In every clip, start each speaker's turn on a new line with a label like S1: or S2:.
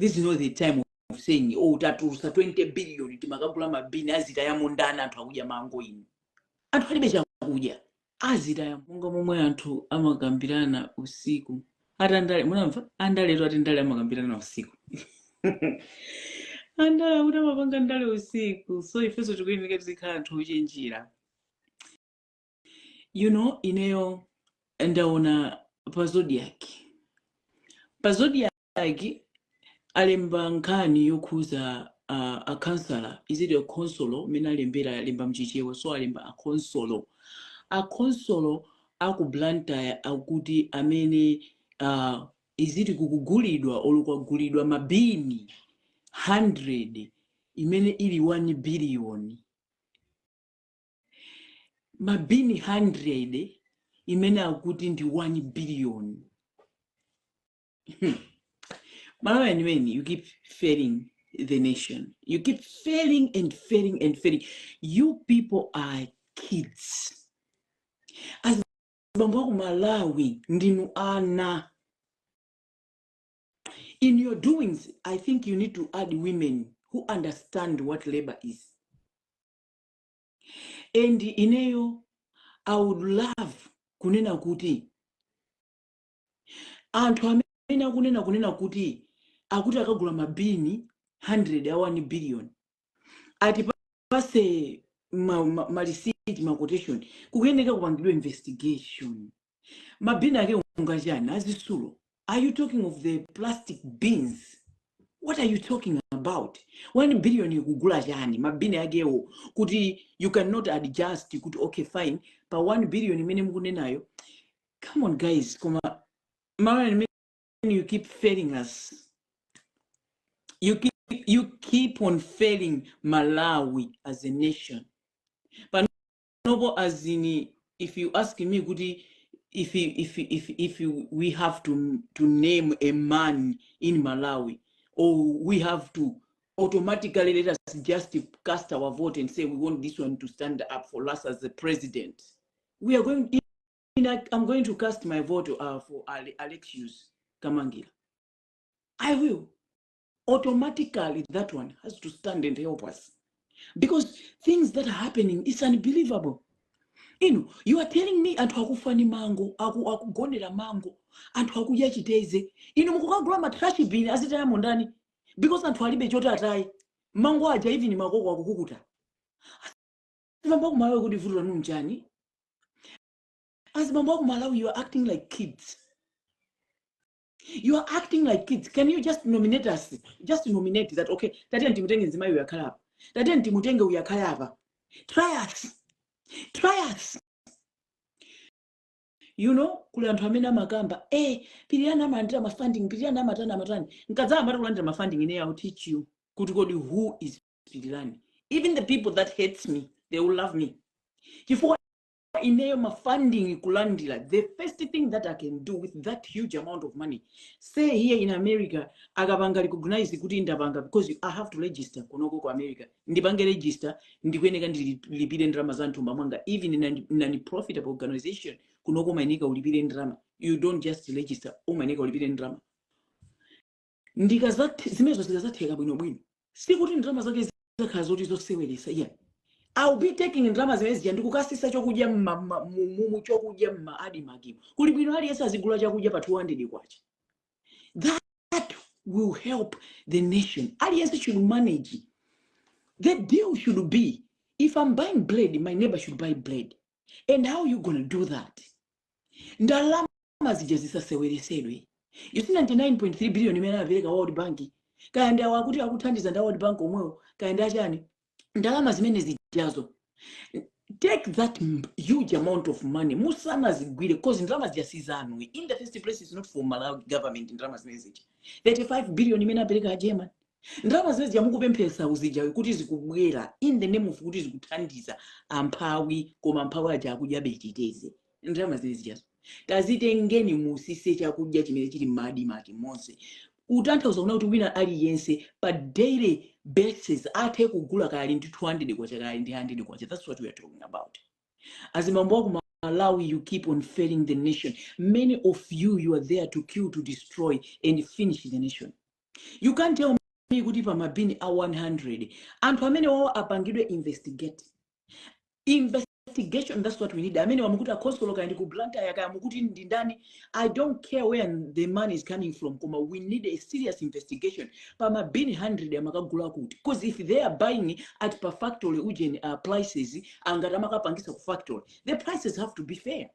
S1: This is not the time of saying, "Oh, tatulusa 20 billion, timakagula mabini." Azitayamo ndani? Anthu akudya mango inu, anthu alibe chakudya, azitaya monga momwe anthu amakambirana usiku. Ati andale, munamva andaletu ati ndale amakambirana usiku. Andale akuti amapanga ndale usiku, so ifenso tikuyenera tizikhala anthu ochenjera. Ineyo ndaona pa Zodiak, pa Zodiak alemba nkhani yokhuza a councillor. Is it a councillor? Mene alembera, alemba mchichewa, so alemba akonsolo, akonsolo aku Blantyre akuti amene iziti kukugulidwa olo kwagulidwa mabini 100 imene ili 1 billion, mabini 100 imene akuti ndi 1 billion. Malawi men, you keep failing the nation. You keep failing and failing and failing. You people are kids. Azibambo aku Malawi, ndinu ana. In your doings, I think you need to add women who understand what labor is. And ineyo, I would love kunena kuti anthu amene akunena kunena kuti akuti akagula mabini 100 a 1 billion atipase ma receipt, ma quotation, kukuyeneka kupangidwa investigation. Mabini ake ungachani azisulo? Are you talking of the plastic bins? What are you talking about? 1 billion ikugula chani? Mabini akewo kuti you cannot adjust kuti okay, fine, pa 1 billion imene mukunenayo. Come on, guys. Koma Malawi, you keep failing us. You keep on failing Malawi as a nation. Panopo, as in, if you ask me kuti if you, we have to name a man in Malawi, or we have to automatically, let us just cast our vote and say we want this one to stand up for us as the president, we are going in, I'm going to cast my vote for Alexius Kamangila. I will automatically. That one has to stand and help us because things that are happening is unbelievable. You are telling me anthu akufa ni mango, akugonera mango, anthu akudya chiteze, inu mukukagula ma trash bin. Azitayamo ndani? Because anthu alibe choti ataye mango aja, even makoko akukukuta. Azibambo aku Malawi, kuti vuto lanu nchani? Azibambo aku Malawi, you are acting like kids. You are acting like kids. Can you just nominate us? Just nominate that, okay, tatiye timutenge mzimayi uyu akhala apa, tatiye timutenge uyu akhala apa. Try us, try us. Kuli anthu amene amakamba, "Pirirani amalandira mafunding, Pirirani amatani, amatani." Nkadzaa amati kulandira mafunding, ine I will teach you kuti kodi who is Pirirani. Even the people that hates me, they will love me, chifukwa ineyo mafunding kulandira, the first thing that I can do with that huge amount of money, say here in America akapanga recognize kuti ndapanga, because I have to register kunoko ku America, ndipange register, ndikuyeneka ndilipire ndalama za mthumba mwanga. Even in a non-profitable organization kunoko umayeneka ulipire ndalama. You don't just register, umayeneka ulipire ndalama. Zimenezo zikazatheka bwinobwino, sikuti ndalama zake zizakhala zoti zoseweresa, yeah. I'll be taking ndalama zimene zija ndikukasisa chokudya mu chokudya mma ADMARC. Kuli bwino aliyense azigula chakudya pa 200 kwacha. That will help the nation. Aliyense should manage. The deal should be, if I'm buying bread, my neighbor should buy bread. And how you gonna do that? Ndalama zija zisaseweresedwe. You see, 99.3 billion imene anapereka World Bank, kaya ndi awo akuti akuthandiza ndi World Bank omwewo, kaya ndi achani, ndalama zimene zijazo, take that huge amount of money musanazigwire, 'cause ndalama zija sizanu in the first place. Is not for Malawi government. Ndalama zimene zija, 35 billion imene apereka a German, ndalama zimene zija mukupemphesa uzija kuti zikubwera in the name of kuti zikuthandiza amphawi, koma amphawi aja akudyabe chiteze. Ndalama zimene zijazo tazitengeni, musise chakudya chimene chili m'ma ADMARC monse, kutanthauza kuna kuti wina aliyense pa daily basis athe kugula, kaya ali ndi 200 kwacha, kaya ali ndi 100 kwacha. That's what we are talking about. Azibambo aku Malawi, you keep on failing the nation. Many of you, you are there to kill, to destroy and finish the nation. You can't tell me kuti pa mabini a 100, anthu amene wawo apangidwe investigate, investigation. That's what we need. Amene wamukuti akhonsolo, kaya ndi ku Blantyre, kaya mukuti ndi ndani, I don't care where the money is coming from, koma we need a serious investigation. Pa mabini 100 amakagula kuti? Because if they are buying at per factory ujeni prices, angati amakapangisa ku factory, the prices have to be fair.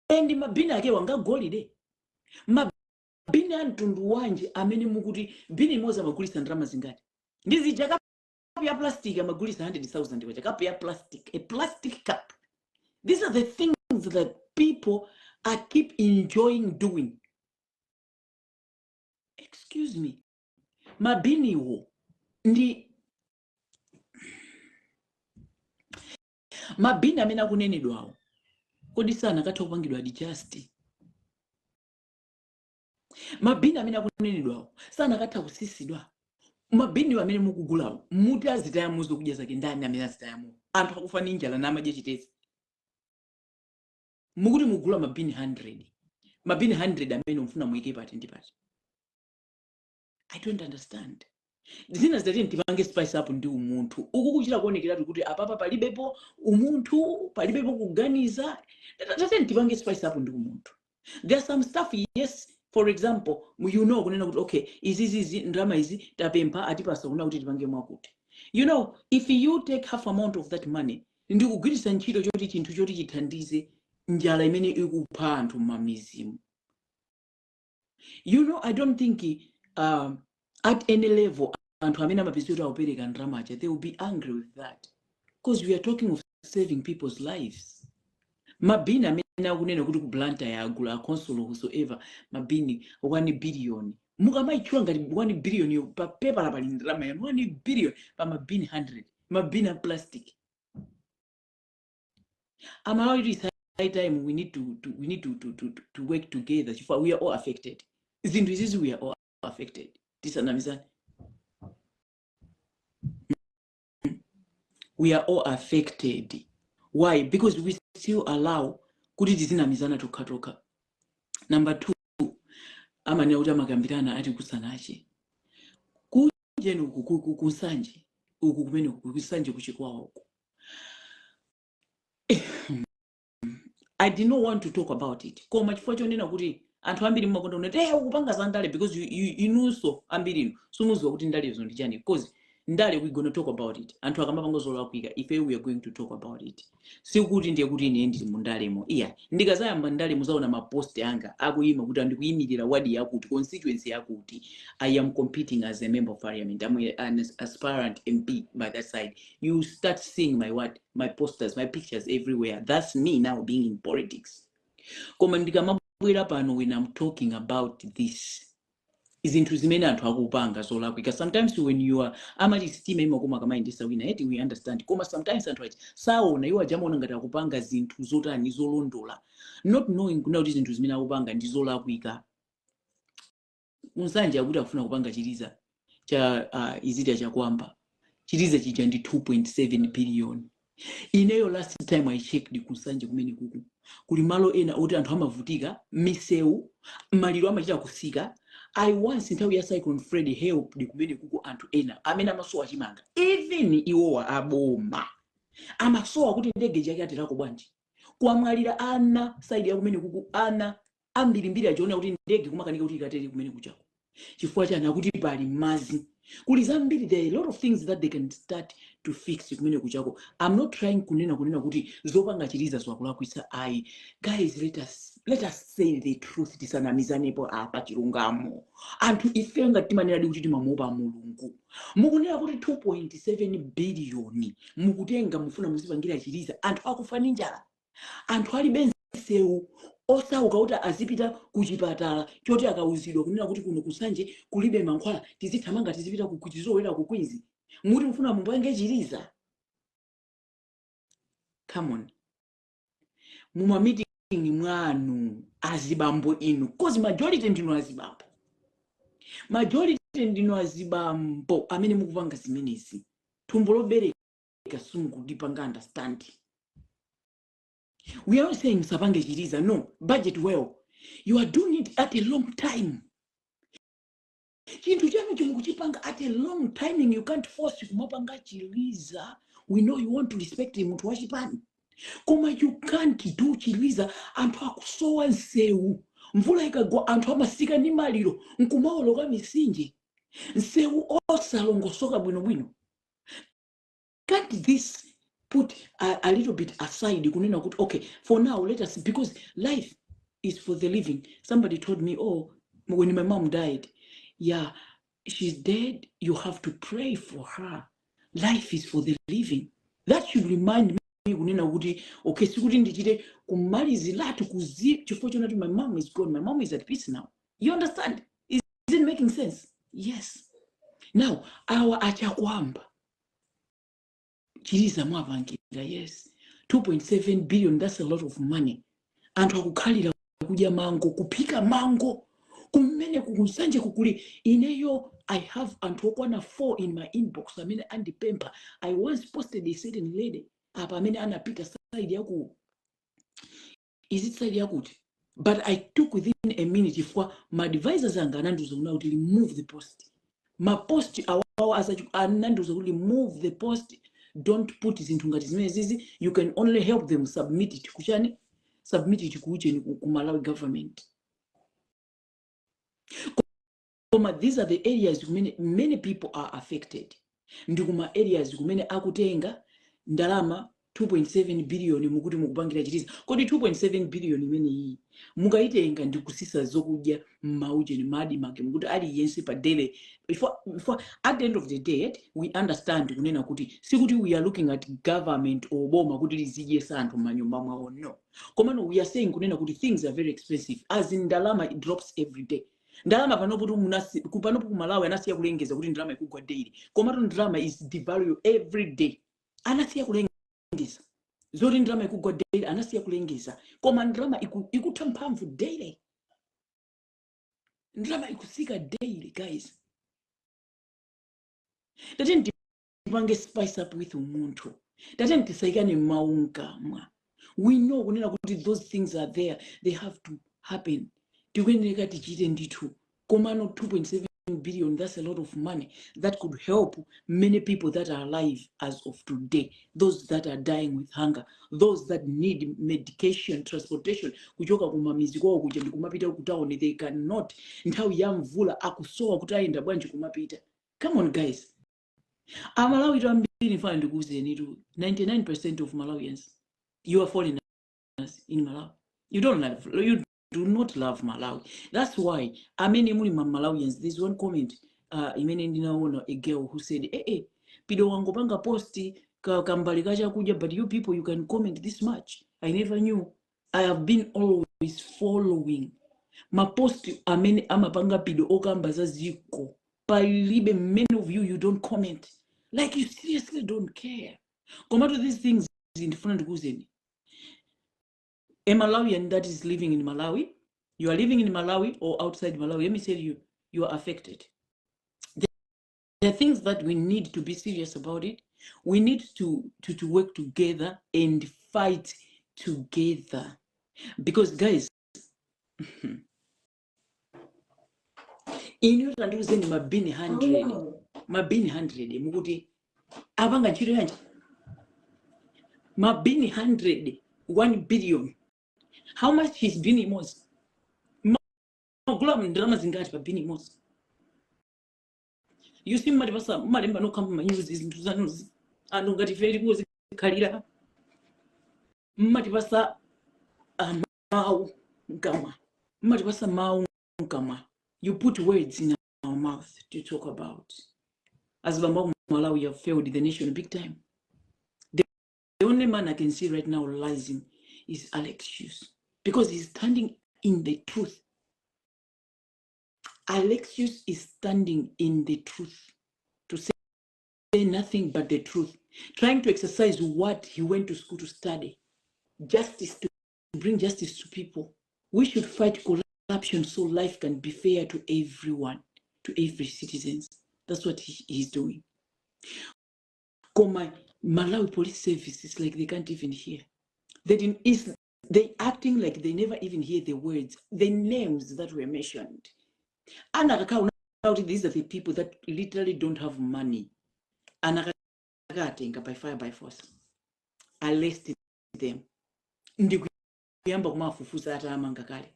S1: And mabini ake wangagolide, mabini a mtundu wanji amene mukuti bini imodzi amagulisa ndalama zingati? Ndizija kapu ya plastic amagulisa 100,000 kwacha, kapu ya plastic, a plastic cup. These are the things that people are keep enjoying doing. Excuse me, mabiniwo ndi mabini amene akunenedwawo, kodi sanakatha kupangidwa adjust? Mabini amene akunenedwawo sanakatha kusisidwa? Mabini amene mukugulawo, muti azitayamo zokudya zake ndani? Amene azitayamo, anthu akufa ndi njala namadya chitezi. Mukuti mugula mabini 100, mabini 100 amene mufuna muyike pati ndi pati? I don't understand. Zina zitati tipange spice up ndi umunthu. Uku kuchita kuonekeratu kuti apapa palibepo umunthu, palibepo kuganiza. Tatati tipange spice up ndi umunthu. There are some stuff, yes. For example, you know kunena kuti okay, izizizi ndalama izi tapempha, atipasa kuna kuti tipange mwakuti. If you take half amount of that money ndikugwiritsa ntchito choti chinthu choti chithandize njala imene ikupha anthu m'mamizimu, I don't think at any level anthu amene amapeza kuti akupereka ndalama aja, they will be angry with that, because we are talking of saving people's lives. Mabini amene akunena kuti ku Blantyre yagula a council, whosoever, mabini 1 billion, mukamayitchula ngati 1 billion yo, pa pepala pali ndalama yanu 1 billion pa mabini 100, mabini a plastic. Amalawi, it is high time we need to work together, chifukwa we are all affected. Zinthu izizi, we are all affected, tisanamizane. We are all affected. Why? Because we still allow kuti tizinamizana tokhatokha. Number two, amanena kuti amakambirana ati kusanache kujeni uku kunsanje uku, kumene uku kunsanje, kuchikwawa uku. I did not want to talk about it, koma chifukwa chonena kuti anthu ambiri mumakonda kunena eh ukupanga za ndale, because inunso ambiri inu simuziwa kuti ndalezo ndi chani, because ndale, we gonna talk about it. Anthu akamapanga zolakwika, ife we are going to talk about it. Sikuti ndiye kuti ine ndili mu ndalemo, iya. Ndikazayamba ndale, muzaona mapost anga akuyima kuti andikuyimirira wadi yakuti, constituency yakuti, I am competing as a member of parliament, I'm an aspirant MP. By that side, you start seeing my what, my posters, my pictures everywhere. That's me now being in politics. Koma ndikamabwera pano, when I'm talking about this, zinthu zimene anthu akupanga zolakwika, sometimes when you are, amati sitima imakoma akamayendesa wina eti, we understand. Koma sometimes anthu aja saona, iwo aja amaona ngati akupanga zinthu zotani, zolondola, not knowing kuna kuti zinthu zimene akupanga ndi zolakwika. Kunsanje akuti akufuna kupanga chiliza cha izita chakwamba, chiliza chija ndi 2.7 billion. Ineyo last time I checked, kunsanje kumene kuku kuli malo ena oti anthu amavutika, misewu, maliro amachita kusika. I once, nthawi ya Cyclone Freddy, helped kumene kuku anthu ena amene amasowa chimanga. Even iwowa aboma amasowa kuti ndege chake aterako bwanji, kwamwalira ana side ya kumene kuku, ana ambirimbiri achiona kuti ndege kumakanika kuti ikatere kumene kuchako. Chifukwa chani? Akuti pali mazi, kuli zambiri. There are a lot of things that they can start to fix kumene kuchako. I'm not trying kunena kuti zopanga chiliza zakulakwitsa, ayi. Guys, let us say the truth, tisanamizanepo apa, chilungamo. Anthu ife ngati timanena kuti timamuopa Mulungu, mukunena kuti 2.7 billion mukutenga, mufuna muzipangira chiliza, anthu akufa ndi njala, anthu alibe msewu, osauka kuti azipita kuchipatala, choti akauzidwa kunena kuti kuno kusanje kulibe mankhwala, tizithamanga, tizipita tizowera ku Queens. Muti mufuna mupange chiliza? Come on. Muma meeting mwanu, azibambo inu, 'cause majority ndinu azibambo, majority ndinu azibambo amene mukupanga zimenezi. Thumbo lobereka simukudipanga understand. We are not saying musapange chiliza, no. Budget well. You are doing it at a long time. Chinthu chanu chimukuchipanga at a long timing. You can't force kumapanga Chiliza. We know you want to respect munthu wachipani, koma you can't do Chiliza. Anthu akusowa nsewu. Mvula ikagwa, anthu amasika ndi maliro nkumawoloka misinje, nsewu osalongosoka bwinobwino. Can't this put a little bit aside, kunena kuti, "Okay, for now let us," because life is for the living? Somebody told me, oh, when my mom died, yeah, she's dead, you have to pray for her. Life is for the living. That should remind me kunena kuti, okay, sikuti ndichite kumaliziratu kuzi chifukwa chonati my mom is gone. My mom is at peace now. You understand? Is it making sense? Yes. Now awa achakwamba, Chiliza mwapangira, yes, 2.7 billion, that's a lot of money. Anthu akukhalira kudya mango, kuphika mango kumene kukunsanje kukuli. Ineyo I have anthu okwana 4 in my inbox amene andipempha. I once posted a certain lady apa amene anapita side yaku, is it side yakuti, but I took within a minute chifukwa ma advisors anga anandiuza kuna kuti remove the post. Ma post awawo anandiuza kuti remove the post, don't put zinthu ngati zimene zizi. You can only help them submit it kuchani, submit it kucheni, ku Malawi government. Koma these are the areas kumene many people are affected, ndi kuma areas kumene akutenga ndalama 2.7 billion mukuti mukupangira Chiliza. Kodi 2.7 billion imene iyi mukayitenga ndi kusisa zokudya m'maucheni ma ADMARC, mukuti aliyense pa daily before, at the end of the day we understand kunena kuti sikuti we are looking at government or boma kuti lizidyesa anthu m'manyumba mwawo, no. Komano we are saying kunena kuti things are very expensive, as in ndalama, it drops every day. Ndalama panopo tu panopo ku Malawi anasiya kulengeza kuti ndalama ikugwa daily, komatu ndalama is devalue every day. Anasiya kulengeza zoti ndalama ikugwa daily, anasiya kulengeza, koma ndalama ikutha mphamvu daily, ndalama ikusika daily. Guys, tati tipange spice up with umunthu, tati tisayikane mawu mkamwa. We know kunena kuti those things are there, they have to happen, tikuyenera tichite ndithu. Komano 2.7 billion, that's a lot of money that could help many people that are alive as of today, those that are dying with hunger, those that need medication, transportation kuchoka kumamizi kwawo kuja ndikumapita ku town. They cannot. Nthawi ya mvula akusowa kuti ayenda bwanji kumapita. Come on, guys. Amalawi tu ambiri, mfana ndikuwuzeni tu, 99% of Malawians, you are foreigners in Malawi. You don't love, you do not love Malawi. That's why amene muli ma Malawians, there's one comment imene ndinaona, a girl who said, "Eh, eh, Pido wangopanga post kambali kachakudya, but you people, you can comment this much. I never knew." I have been always following ma post amene amapanga Pido okamba za ziko. Palibe, many of you, you don't comment, like you seriously don't care. Komatu these things, ndifuna ndikuwuzeni, a Malawian that is living in Malawi, you are living in Malawi or outside Malawi, let me tell you, you are affected. There are things that we need to be serious about it. We need to work together and fight together. Because guys, inu tandiuzeni, mabini 100, mabini 100 mukuti apanga ntchito yanji? Mabini 100, 1 billion, how much is bini imodzi? Magula ndalama zingati pa bini imodzi? You see, mmatipasa, mmalemba nokha manyuzi zinthu zanuzi, anthu ngati ife tikuzikhalira, mmatipasa mawu mkamwa, mmatipasa mawu mkamwa. You put words in our mouth to talk about. Azibambo aku Malawi have failed the nation big time. The only man I can see right now rising is Alexius, because he's standing in the truth. Alexius is standing in the truth to say nothing but the truth, trying to exercise what he went to school to study, justice, to bring justice to people. We should fight corruption so life can be fair to everyone, to every citizens. That's what he's doing. Koma Malawi Police Service is like they can't even hear. They didn't, is they acting like they never even hear the words, the names that were mentioned. Anakakhala kuti these are the people that literally don't have money, anakakatenga by fire by force, arrest them ndikuyamba kumafufuza atamanga kale.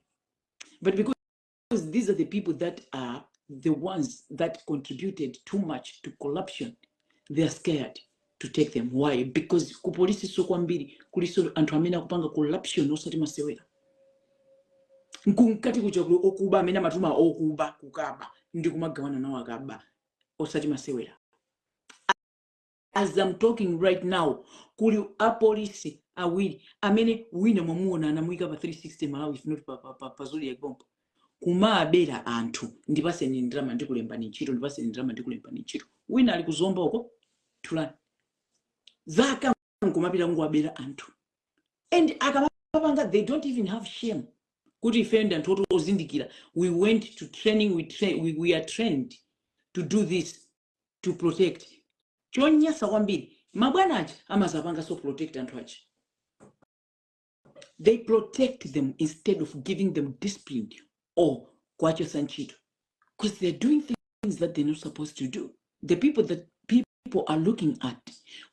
S1: But because these are the people that are the ones that contributed too much to corruption, they are scared to take them. Why? Because ku polisi so kwambiri kuliso anthu amene akupanga corruption osati masewera. Nkunkati kuja kuli okuba amene amatuma okuba kukaba ndi kumagawana nawo akaba osati masewera. As I'm talking right now, kuli apolisi awiri amene wina mwamuona anamuyika pa 360 Malawi, if not pa Zodiac pompo, kumabera anthu: "Ndipaseni ndalama, ndikulembani ntchito, ndipaseni ndalama, ndikulembani ntchito." Wina ali kuzomba uko thulani zaka nkumapita kungowabera anthu. And akamapanga, they don't even have shame kuti ife ndi anthu oti ozindikira. We went to training, we are trained to do this, to protect. Chonyasa kwambiri, mabwana aja amazapanga so protect anthu aja. They protect them instead of giving them discipline or kuwachotsa ntchito, because they're doing things that they're not supposed to do. The people that people are looking at,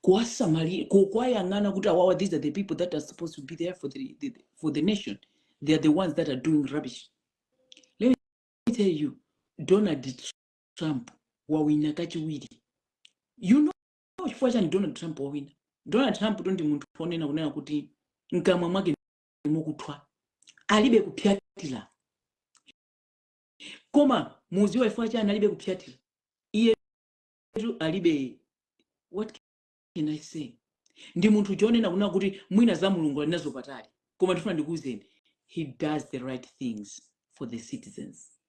S1: kuwayang'ana kuti awawa, these are the people that are supposed to be there for the nation, they are the ones that are doing rubbish. Let me tell you, Donald Trump wawina kachiwiri. You know chifukwa chani Donald Trump wawina? Donald Trump to ndi munthu onena kunena kuti mkamwa mwake mukuthwa, alibe kupyatira. Koma muziwa chifukwa chani alibe kupyatira? Iyetu alibe, what can I say, ndi munthu chonena kunena kuti mwina za Mulungu ali nazo patali. Koma ndifuna ndikuwuzeni, he does the right things for the citizens.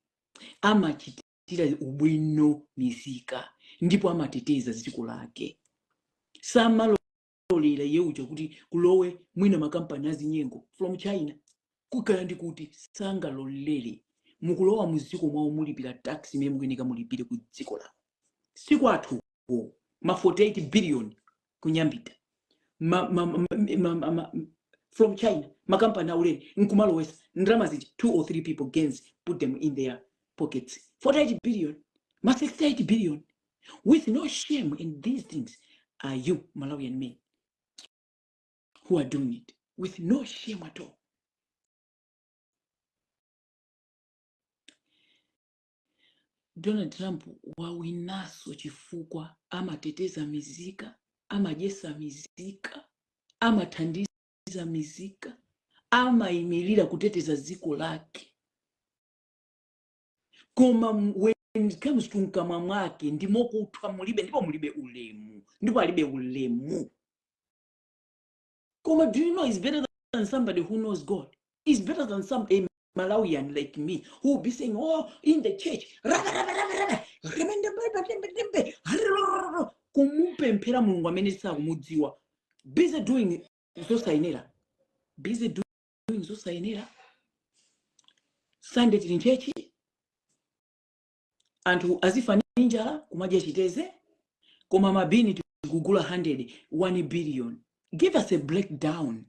S1: Amachitira ubwino misika ndipo amateteza dziko lake. Samalolera iye uja kuti kulowe mwina makampani azinyengo from China kukhala ndi kuti sangalolere. Mukulowa muziko mwawo, mulipira tax imene mukuyeneka mulipire ku dziko lawo, sikwathu. Ma 48 billion kunyambita ma from China, makampani aulere nkumalowesa ndalama zija. Two or three people gains, put them in their pockets, 48 billion, ma 68 billion, with no shame. And these things are you Malawian men who are doing it with no shame at all. Donald Trump wawinaso chifukwa amateteza mizika, amadyesa mizika, amathandiza mizika, amayimirira kuteteza dziko lake. Koma when it comes to mkamwa mwake ndimokuthwa, mulibe ndipo mulibe ulemu, ndipo alibe ulemu. Koma do you know he's better than somebody who knows God? He's better than some a Malawian like me who will be saying, "Oh, in the church, raba, raba, raba, raba, remende, remende, remende, raba," kumupemphera Mulungu amene sakumudziwa, busy doing zosayenera, busy doing zosayenera. Sunday tili m'church, anthu azifa ndi njala kumadya chiteze, koma mabini tikugula 100, 1 billion. Give us a breakdown.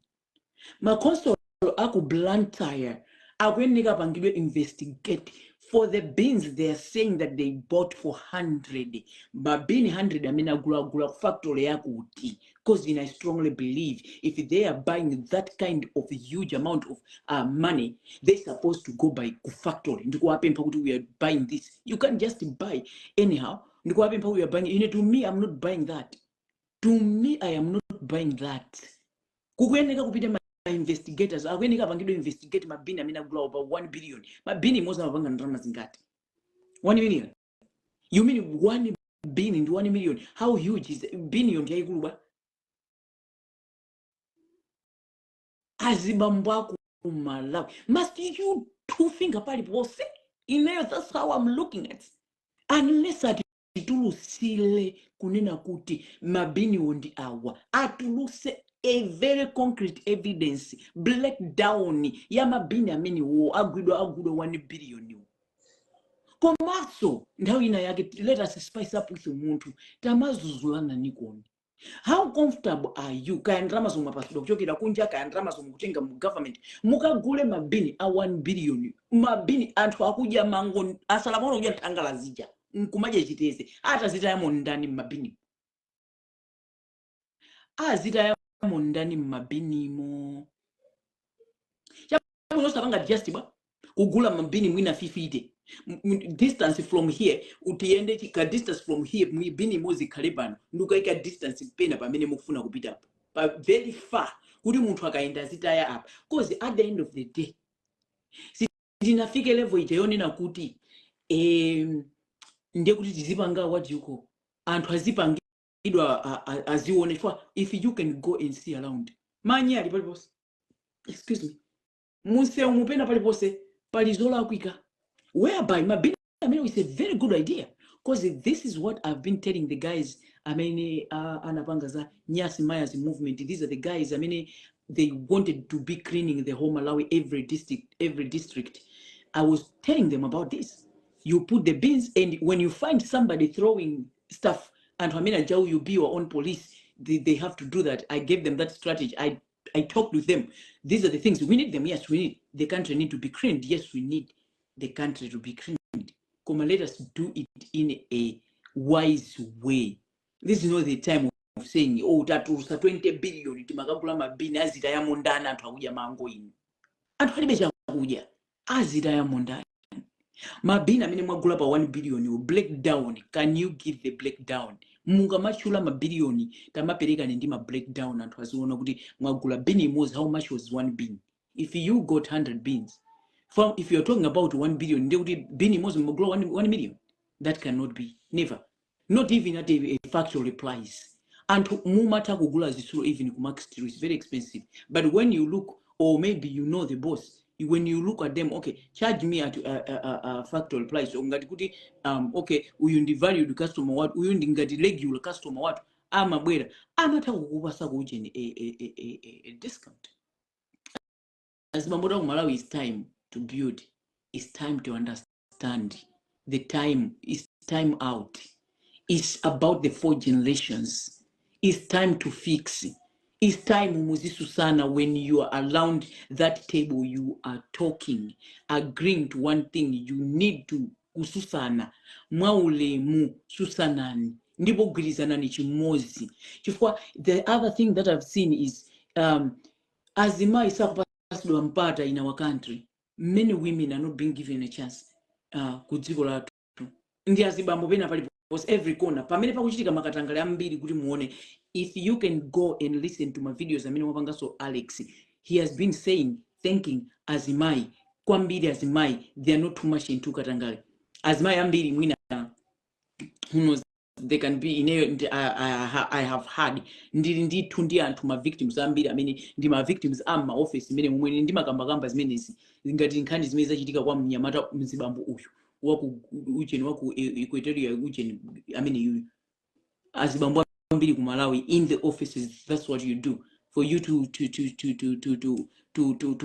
S1: Makonsolo aku Blantyre akuyeneka apangidwe investigate for the bins they are saying that they bought for 100. Mabini 100 amene agulagula ku factory yakuti? Because I strongly believe if they are buying that kind of huge amount of money, they're supposed to go by ku factory ndikuwapempha kuti, "We are buying this." You can't just buy anyhow. Ndikuwapempha, "We are buying." To me, I'm not buying that. To me, I am not buying that. Kukuyeneka kupita ma investigators, akuyeneka apangidwe investigate mabini amene agulawo pa 1 billion. Mabini imodzi amapanga ndalama zingati? 1 million? You mean 1 bin ndi 1 million? How huge is bin yo? Ndi yayikulu bwa? Azibambo aku Malawi, must you two finger paliponse? Ineyo, that's how I'm looking at. Unless atitulusile kunena kuti mabiniwo ndi awa, atuluse a very concrete evidence, breakdown ya mabini amenewo agwidwa 1 billion. Komanso nthawi ina yake, let us spice up with munthu, tamazuzulana nikoni. How comfortable are you? Kaya ndalama zomwe mwapasidwa kuchokera kunja, kaya ndalama zomwe mukutenga mu government, mukagule mabini a 1 billion. Mabini, anthu akudya mango, asala pang'ono kudya nthangala zija nkumadya chiteze. Atazitayamo ndani mmabini? Azitayamo ndani mmabinimo? Chabwino, osapanga just bwa kugula mabini mwina 50 distance from here, utiyende ka distance from here, bini imodzi ikhale pano, ndikukaika distance pena pamene mukufuna kupitapo pa very far, kuti munthu akayenda azitaya apa. 'Cause at the end of the day, sitinafike level ija yonena kuti ndiye kuti tizipanga, what do you call, anthu azipangidwa azione. Chifukwa if you can go and see around, manyi ali paliponse, excuse me, munsewu mupena paliponse pali zolakwika, whereby mabini amene is a very good idea, because this is what I've been telling the guys amene anapanga za Nyasi Myers movement. These are the guys amene they wanted to be cleaning the whole Malawi, every district, every district. I was telling them about this. You put the bins, and when you find somebody throwing stuff, anthu amene ajawu, you be your own police. They have to do that. I gave them that strategy. I talked with them. These are the things we need them. Yes, we need the country need to be cleaned. Yes, we need the country to be cleaned. Koma let us do it in a wise way. This is not the time of saying, "Oh, tatulusa 20 billion, timakagula mabini." Azitayamo ndani? Anthu akudya mango inu, anthu alibe chakudya, azitayamo ndani mabini amene mwagula pa 1 billion? You break down. Can you give the breakdown? Mungamatchula mabiliyoni, tamaperekani ndi ma breakdown, anthu aziona kuti mwagula bin imodzi, how much was one bin? If you got 100 bins from, if you're talking about 1 billion, ndiye kuti bin imodzi mwagula 1 million. That cannot be, never, not even at a factory price. Anthu mumatha kugula zitsulo even ku Max Steel is very expensive, but when you look, or maybe you know the boss, when you look at them, "Okay, charge me at a factory price," or ngati kuti okay, uyu ndi valued customer watu, uyu ndi ngati regular customer watu, amabwera, amatha kukupasa kuujeni a discount. Azibambo ku Malawi, it's time to build. It's time to understand the time is time out. It's about the four generations. It's time to fix. It's time muzisusana. When you are around that table, you are talking, agreeing to one thing, you need to kususana mwaulemu. Susanani ndipo gwirizanani chimodzi, chifukwa the other thing that I've seen is azimayi sakupasidwa mpata in our country. Many women are not being given a chance ku dziko lathu. Ndi azibambo pena paliponse, every corner, pamene pakuchitika makatangale ambiri. Kuti muone, if you can go and listen to my videos amene wapanganso Alex, he has been saying, thanking azimayi kwambiri. Azimayi, they are not too much into katangale. Azimayi ambiri mwina, who knows, they can be ineyo I have had, ndili ndithu ndi anthu, ma victims ambiri amene ndi ma victims a ma office imene momwe ndimakambakamba zimenezi, ngati nkhani zimene zachitika kwa mnyamata, mzibambo uyu waku ucheni, waku Equatoria ucheni amene yuyu. Azibambo ambiri ku Malawi in the offices, that's what you do for you to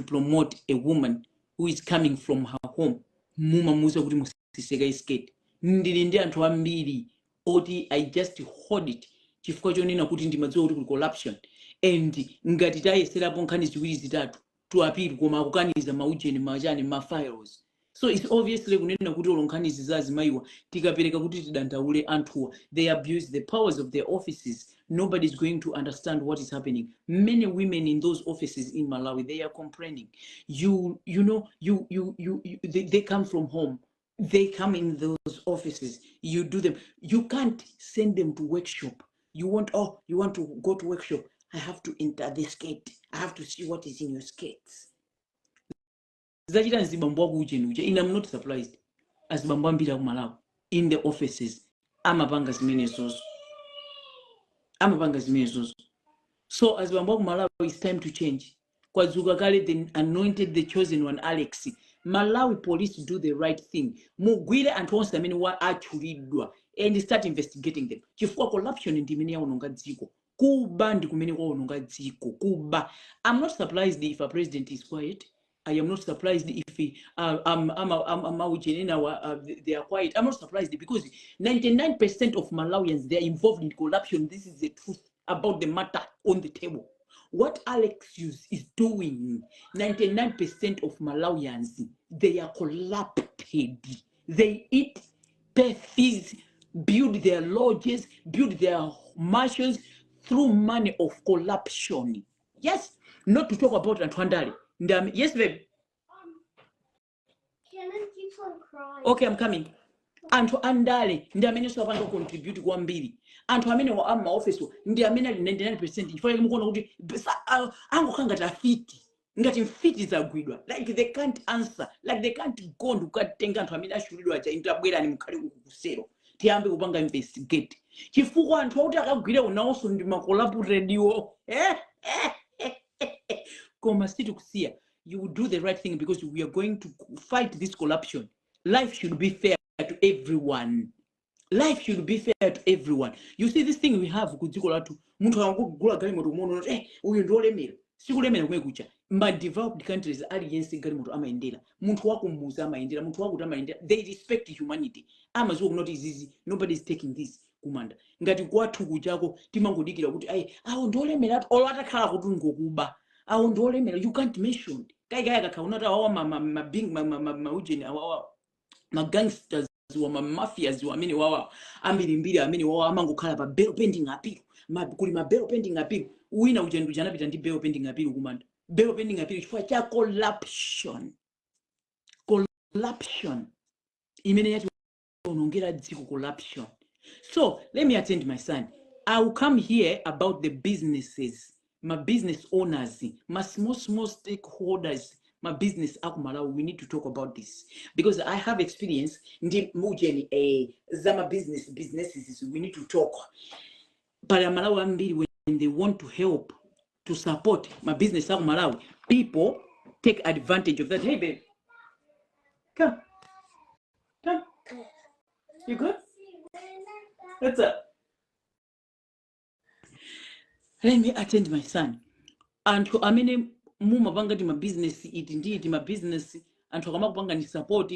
S1: promote a woman who is coming from her home. Mumamuuza kuti musiseka skirt. Ndili ndi anthu ambiri oti I just hold it chifukwa chonena kuti ndimadziwa kuti kuli corruption, and ngati tayeserapo nkhani ziwiri zitatu to appeal, koma akukaniza maujeni, machani, ma files. So it's obviously kunena kuti olo nkhani izi za azimayiwa tikapereka kuti tidandaule, anthuwa they abuse the powers of their offices. Nobody is going to understand what is happening. Many women in those offices in Malawi, they are complaining. You know you you you, you they come from home, they come in those offices, you do them, you can't send them to workshop. You want, oh, you want to go to workshop, I have to enter the skirt, I have to see what is in your skirts. Zachita mzibambo wako ucheni ucha. Ine I'm not surprised. Azibambo ambiri aku Malawi in the offices amapanga zimenezozo, amapanga zimenezozo. So azibambo aku Malawi, it's time to change. Kwadzuka kale the anointed, the chosen one, Alex. Malawi Police, do the right thing. Mugwire anthu onse amene wa atchulidwa and start investigating them, chifukwa corruption ndi imene yaononga dziko. Kuba ndi kumene kwaononga dziko, kuba. I'm not surprised if a president is quiet. I am not surprised if he, they are quiet. I'm not surprised because 99% of Malawians, they are involved in corruption. This is the truth. About the matter on the table, what Alex is doing, 99% of Malawians, they are corrupted. They eat, pay fees, build their lodges, build their mansions through money of corruption. Yes, not to talk about anthu andale. Yes, babe.
S2: Kenan keeps on crying.
S1: Okay, I'm coming. Anthu andale ndi amene apanga contribute kwambiri. Anthu amene wa amaofesi ndi amene ali 99%, chifukwa chake mukuona kuti angokhala ngati afiti, ngati mfiti zagwidwa, like they can't answer, like they can't go ndikukatenga anthu amene ashulidwa aja, intabwerani mukhale uku kusero, tiyambe kupanga investigate, chifukwa anthu akuti akagwire unawonso ndi ma corrupted wo. Koma sitikusiya. You will do the right thing because we are going to fight this corruption. Life should be fair to everyone. Life should be fair to everyone. You see this thing we have ku dziko lathu, munthu akangogula galimoto kumuona kuti uyu ndi olemera. Sikulemera kumene kucha. Ma developed countries, aliyense galimoto amayendera, munthu wakumuzi amayendera, munthu wakuti amayendera. They respect humanity. Amadziwa kunoti izizi, nobody is taking this kumanda. Ngati kwathu kuchako timangodikira kuti ayi, awo ndi olemera, olo atakhala kuti ngokuba, awo ndi olemera. You can't mention kaikai akakhala unati awawa ma awawa ma gangsters wa ma mafias wa amene wawa ambirimbiri, amene wawa amangokhala pa bail pending appeal. Kuli ma bail pending appeal. Wina uja ndi uja anapita ndi bail pending appeal kumanda, bail pending appeal chifukwa cha corruption, corruption imene yationongera dziko, corruption. So let me attend my son. I will come here about the businesses, my business owners, my small small stakeholders, my business aku Malawi. We need to talk about this because I have experience ndi mujeni zama businesses. We need to talk. Pali Amalawi ambiri, when they want to help, to support my business aku Malawi, people take advantage of that. Hey babe, come, come. You good? What's up? Let me attend my son. Anthu amene mumapanga ti mabizinesi iti ndi iti mabizinesi, anthu akamakupanga ni support,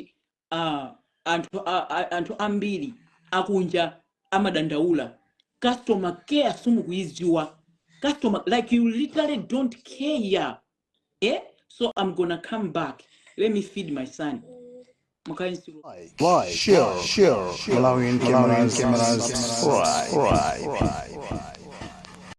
S1: anthu ambiri akunja amadandaula customer care simukuiziwa. Customer, like, you literally don't care, eh? So I'm gonna come back. Let me feed my son. Mukainsi.
S3: Like, share, share, Malawian cameras, subscribe.